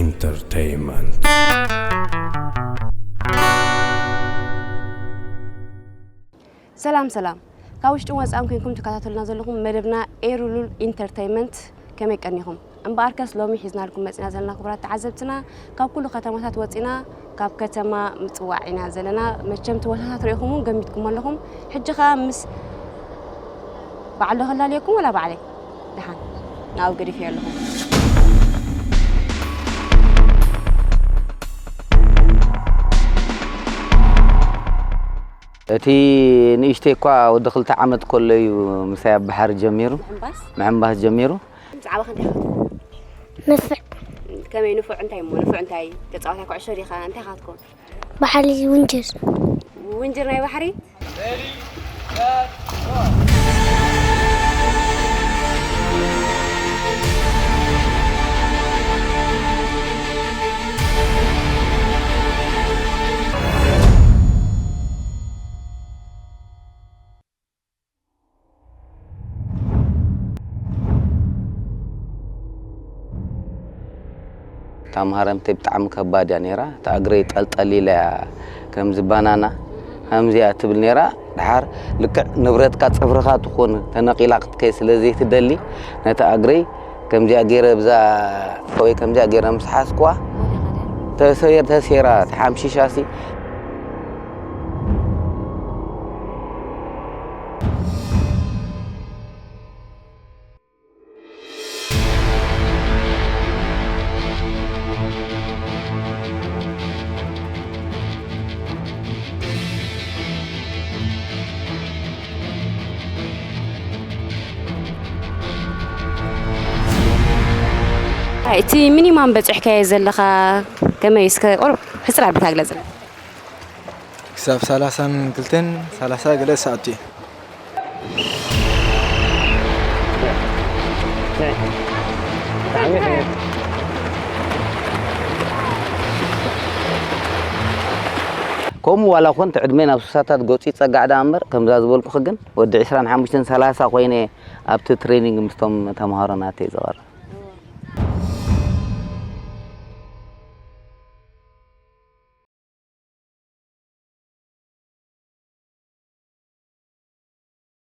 ኢንተርተይመንት። ሰላም ሰላም፣ ካብ ውሽጥን ወፃእን ኮይንኩም ትከታተሉና ዘለኹም መደብና ኤሩሉል ኢንተርተይመንት፣ ከመይ ቀኒኹም? እምበኣርከስ ሎሚ ሒዝናልኩም መፂና ዘለና ክቡራት ተዓዘብትና፣ ካብ ኩሉ ከተማታት ወፂና ካብ ከተማ ምፅዋዕ ኢና ዘለና። መቸም እቲ ቦታታት ሪኢኹም እውን ገሚትኩም ኣለኹም። ሕጂ ኸዓ ምስ በዓል ዶ ከላልየኩም ወላ ባዕለይ? ደሓን ናብኡ ገዲፈዮ ኣለኹ። እቲ ንእሽተይ እኳ ወዲ ክልተ ዓመት ከሎ እዩ ምሳይ ኣብ ባሕሪ ጀሚሩ፣ ምዕንባስ? ምዕንባስ ጀሚሩ። ብዛዕባኻ እንታይ ኢኻ ትፈልጥ? ንፉዕ። ከመይ ንፉዕ? እንታይ እሞ ንፉዕ እንታይ? ተጻዋታይ ኩዕሾ ዲኻ? እንታይ ኢኻ ትኮን? ባሕሪ ውንጅር። ውንጅር ናይ ባሕሪ? እታ መሃረምተይ ብጣዕሚ ከባድ እያ ነይራ። እታ እግረይ ጠልጠል ኢላ እያ፣ ከምዚ ባናና ከምዚኣ ትብል ነይራ። ደሓር ልክዕ ንብረትካ ጽፍርኻ ትኹን ተነቒላ ክትከይ ስለ ዘይትደሊ፣ ነታ እግረይ ከምዚኣ ገይረ ብዛ ወይ ከምዚኣ ገይረ ምስ ሓዝኩዋ፣ ተሰይር-፣ ተሰይራ ተሓምሺሻሲ። እቲ ሚኒማም በጺሕካዮ ዘለኻ ከመይ? እስከ ቁሩብ ሕጽር ኣቢልካ ግለጽ። ክሳብ ሰላሳን ክልተን፣ ሰላሳ ገለ ሰዓት እዩ። ከምኡ ዋላ ኮን እቲ ዕድመ ናብ ሱሳታት ገጹ ይጸጋዕ ደኣ እምበር፣ ከምዛ ዝበልኩኺ ግን ወዲ ዕስራን ሓሙሽተን ሰላሳ ኮይነ ኣብቲ ትሬኒንግ ምስቶም ተምሃሮ ናተይ ዝቐርብ።